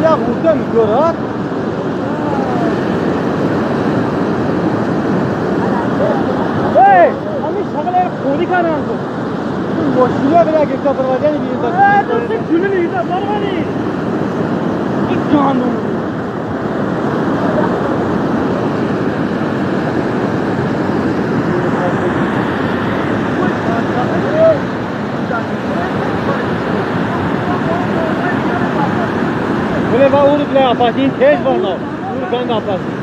Я гурда мегӯрад. Эй, ҳамин шағале хӯрӣ карданд ту. Мошина бира гирифта барвадани биринда. Э, ту се ҷули мегирифта барвани. Ин ҷану. Bule va uru bile apasin tez varno. Uru gand apasin.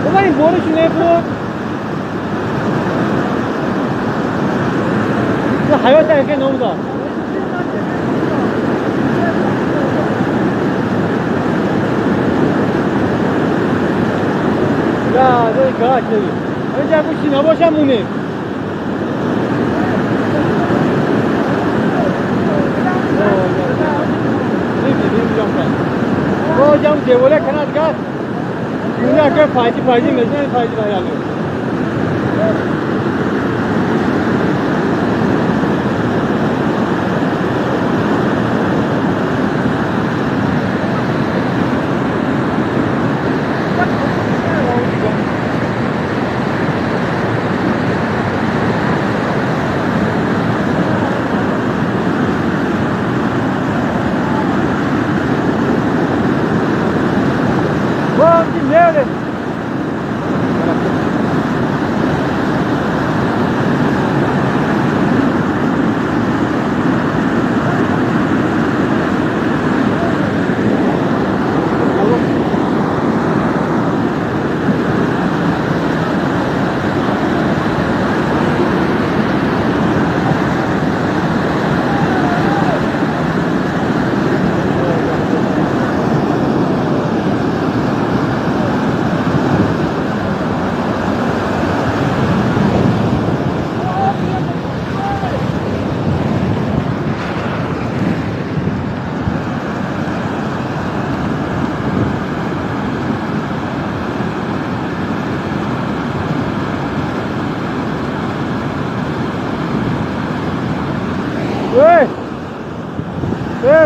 Baba in boru şune bu. Hayat erken oldu. Ya dur kaç dedi. Önce bu şuna boşa mune. Hocam devole kanat gaz. Dünya ke faydi faydi mezun faydi var yani.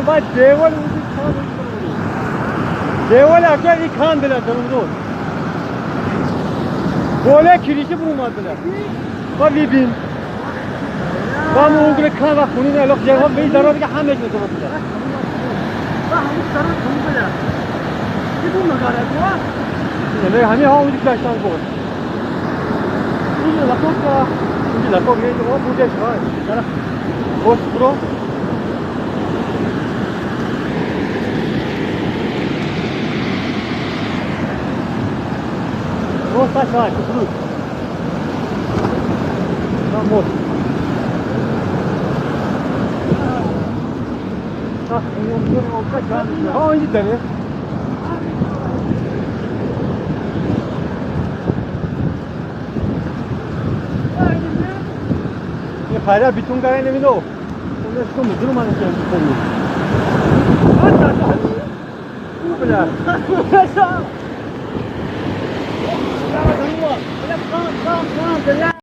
Bak devol devol akar ikan bile durumdu. Böyle kirişi bulmadılar. Ba bibin. Ba mu ugre kan va xuni ne lok jehom bey zarar ki hameş ne durumdu. Ba hamu zarar xuni bile. Ki bu magara bu. Ne hani ha ucu kaçtan bu. Ucu lakok ka. Ucu lakok ne o bu deş var. Boş bro. Mosta var, küfür. Tam most. Ha, önce dene. Ne fayda bütün kare ne bilo. Onda şu müdür manı geldi konu. Bu bile.